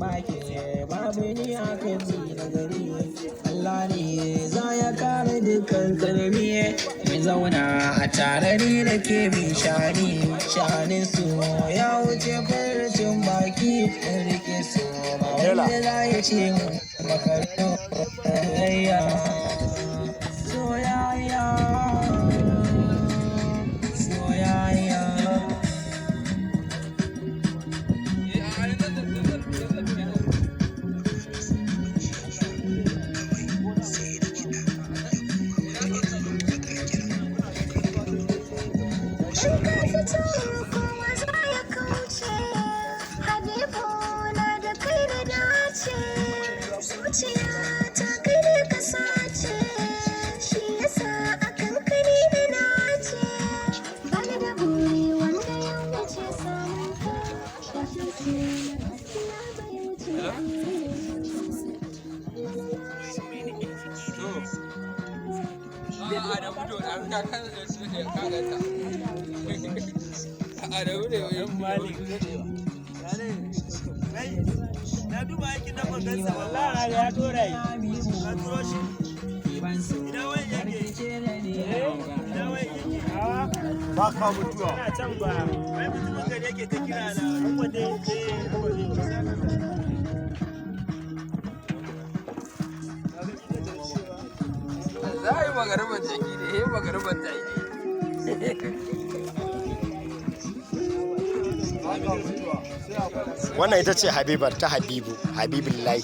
Baki babu ni akan mi nazari. Allah ne za ya kare dukkan tsanani. Mu zauna a tare ni da ke min shani. Shanin su ya wuce farcin baki. In rike su ba wanda za ya ce mu makaru. Soyayya, soyayya, soyayya. In ka fito kowa za ya kauce, Habibu na da kai da dace, zuciya ta kai da ka sace, shi yasa akan kani da nace. Bani da buri wanda ya wuce samun ka, dashin su na gaskiya bai wuce aure. Na duba aikin nan ban gansa ba. Wallahi ya tura yi. Ka turo shi. Ina wayan yake? Ina wayan yake? Ba ka mutuwa. Ina can ba. Wai mutumin gari yake ta kira na. An gwade. Eh, an gwade. Za a yi magariban jaki ne, he magariban ta yi. Wannan ita ce Habibar ta Habibu, Habibullahi.